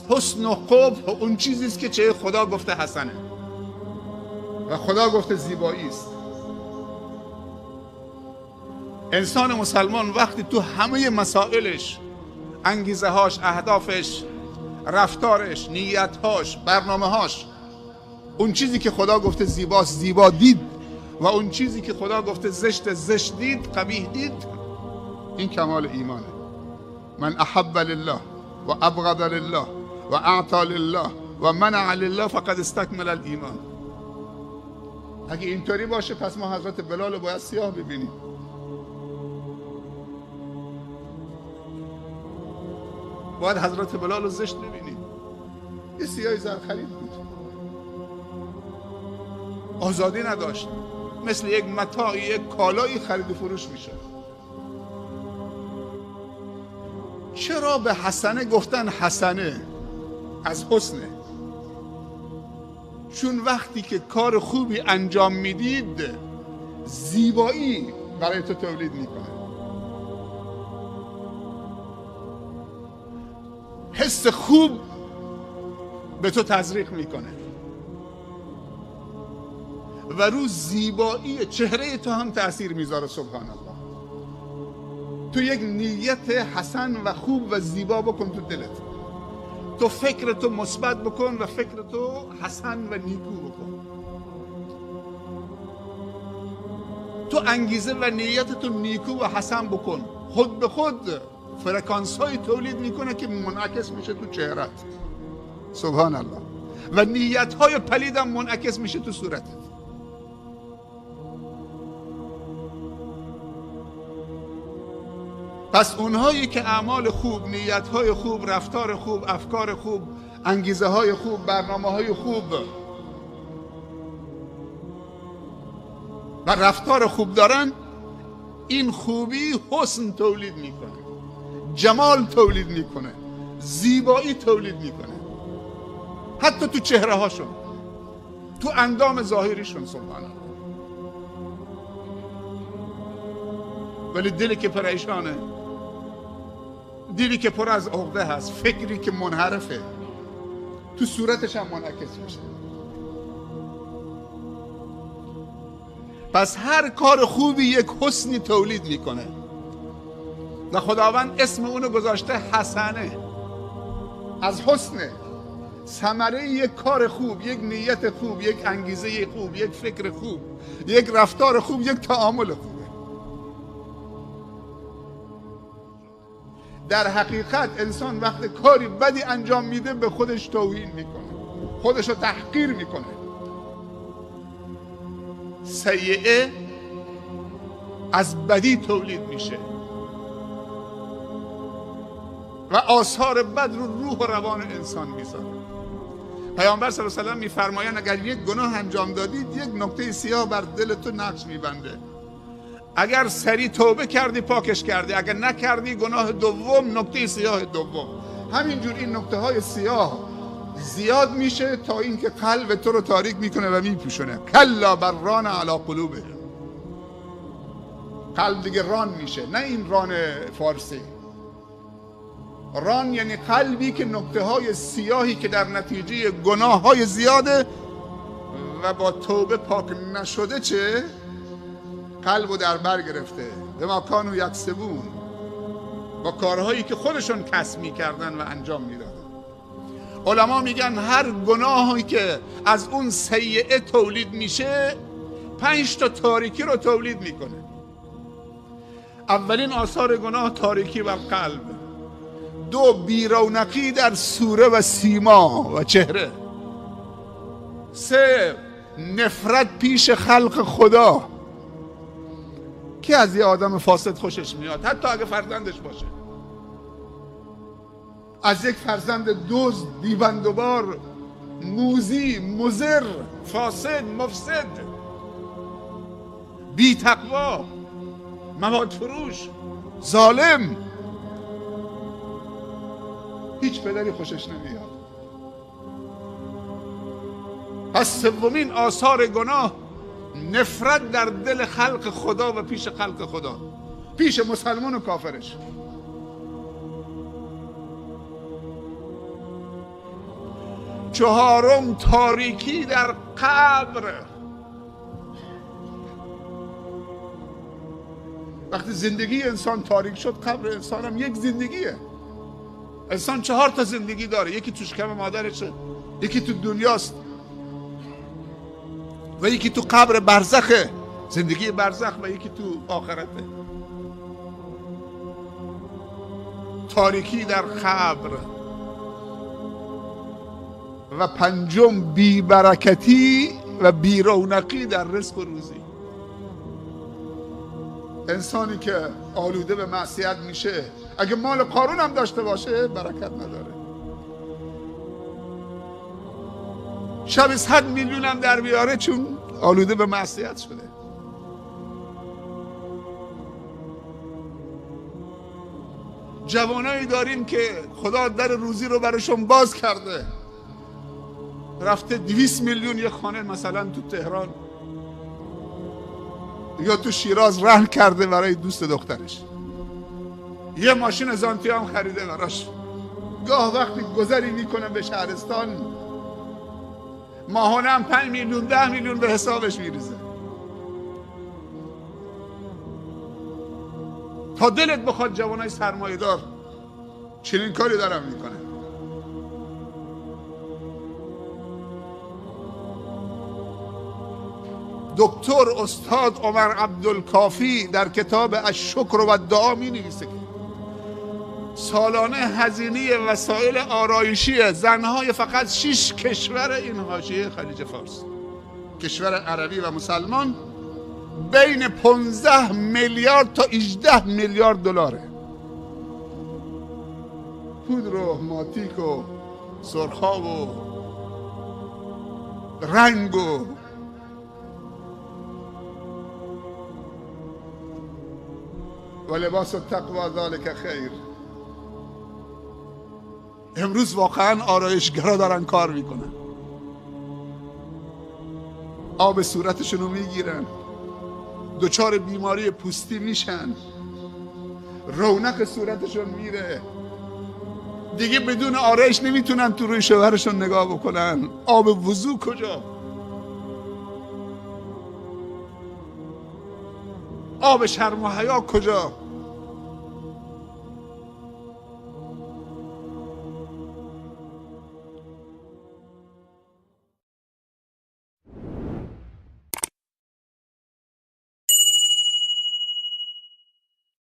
حسن و قبح اون چیزی است که چه خدا گفته حسنه و خدا گفته زیبایی است. انسان مسلمان وقتی تو همه مسائلش، انگیزه هاش، اهدافش، رفتارش، نیتهاش، برنامه هاش، اون چیزی که خدا گفته زیباست زیبا دید و اون چیزی که خدا گفته زشت زشت دید، قبیح دید، این کمال ایمانه. من احب لله و ابغض لله و اعطى لله و منع لله فقد استکمل الایمان. اگه اینطوری باشه پس ما حضرت بلال رو باید سیاه ببینیم. باید حضرت بلال رو زشت ببینیم. یه سیاهی زرخرید بود، آزادی نداشت، مثل یک متاع، یک کالایی خرید و فروش میشد. چرا به حسنه گفتن حسنه؟ از حسنه. چون وقتی که کار خوبی انجام میدید زیبایی برای تو تولید میکنه، حس خوب به تو تزریق میکنه و رو زیبایی چهره تو هم تأثیر میذاره. سبحان الله. تو یک نیت حسن و خوب و زیبا بکن تو دلت، تو فکر تو مثبت بکن و فکر تو حسن و نیکو بکن، تو انگیزه و نیت تو نیکو و حسن بکن، خود به خود فرکانس های تولید میکنه که منعکس میشه تو چهرت. سبحان الله. و نیت های پلید هم منعکس میشه تو صورتت. پس اونهایی که اعمال خوب، نیت‌های خوب، رفتار خوب، افکار خوب، انگیزه های خوب، برنامه های خوب و رفتار خوب دارن، این خوبی حسن تولید میکنه، جمال تولید میکنه، زیبایی تولید میکنه، حتی تو چهره هاشون، تو اندام ظاهریشون. سبحان الله. ولی دلی که پریشانه، دلی که پر از عقده هست، فکری که منحرفه، تو صورتش هم منعکس میشه. پس هر کار خوبی یک حسنی تولید میکنه و خداوند اسم اونو گذاشته حسنه، از حسنه، ثمره یک کار خوب، یک نیت خوب، یک انگیزه خوب، یک فکر خوب، یک رفتار خوب، یک تعامل خوب. در حقیقت انسان وقت کاری بدی انجام میده به خودش توهین میکنه، خودش رو تحقیر میکنه. سیئه از بدی تولید میشه و آثار بد رو روح و روان انسان میذاره. پیامبر صلی الله علیه و سلم میفرمایند اگر یک گناه انجام دادید یک نقطه سیاه بر دل تو نقش میبنده. اگر سریع توبه کردی پاکش کردی، اگر نکردی گناه دوم، نقطه سیاه دوم. همینجور این نقطه های سیاه زیاد میشه تا اینکه قلب تو رو تاریک میکنه و میپوشونه. کلا بر ران علی قلوبهم. قلب دیگه ران میشه، نه این ران فارسی. ران یعنی قلبی که نقطه های سیاهی که در نتیجه گناه های زیاده و با توبه پاک نشده چه؟ قلب رو در بر گرفته. به ما کانوا یکسبون، با کارهایی که خودشون کسب میکردن و انجام میدادن. علما میگن هر گناهی که از اون سیئه تولید میشه 5 تا تاریکی رو تولید میکنه. اولین آثار گناه تاریکی بر قلب، 2 بیرونقی در سوره و سیما و چهره، 3 نفرت پیش خلق خدا که از یه آدم فاسد خوشش میاد حتی اگه فرزندش باشه، از یک فرزند دزد، بیبندوبار، موذی، مضر، فاسد، مفسد، بی تقوا، مواد فروش، ظالم، هیچ پدری خوشش نمیاد. پس سومین آثار گناه نفرت در دل خلق خدا و پیش خلق خدا، پیش مسلمان و کافرش. چهارم تاریکی در قبر. وقتی زندگی انسان تاریک شد، قبر انسان هم یک زندگیه. انسان 4 تا زندگی داره، یکی تو شکم مادرشه، یکی تو دنیاست و یکی تو قبر برزخه، زندگی برزخ، و یکی تو آخرته. تاریکی در قبر. و پنجم بیبرکتی و بیرونقی در رزق و روزی. انسانی که آلوده به معصیت میشه، اگه مال قارون هم داشته باشه برکت نداره. شب 100 میلیون هم در بیاره، چون آلوده به معصیت شده. جوانایی داریم که خدا در روزی رو براشون باز کرده، رفته 200 میلیون یه خانه مثلا تو تهران یا تو شیراز رهن کرده برای دوست دخترش، یه ماشین زانتی هم خریده براش. گاه وقتی گذری میکنه به شهرستان، ماهانه هم 5 میلیون 10 میلیون به حسابش میریزه. تا دلت بخواد جوانای سرمایه دار چنین کاری دارم میکنه. دکتر استاد عمر عبدالکافی در کتاب الشکر و الدعا می نویسه که سالانه هزینه وسایل آرایشی زنهای فقط 6 کشور این حاشیه خلیج فارس، کشور عربی و مسلمان، بین 15 میلیارد تا 18 میلیارد دلاره. پودر و ماتیک و سرخاب و رنگ و و لباس التقوی ذلک خیر. امروز واقعا آرایشگرا دارن کار میکنن، آب صورتشون رو میگیرن، دچار بیماری پوستی میشن، رونق صورتشون میره، دیگه بدون آرایش نمیتونن تو روی شوهرشون نگاه بکنن. آب وضو کجا؟ آب شرم و حیا کجا؟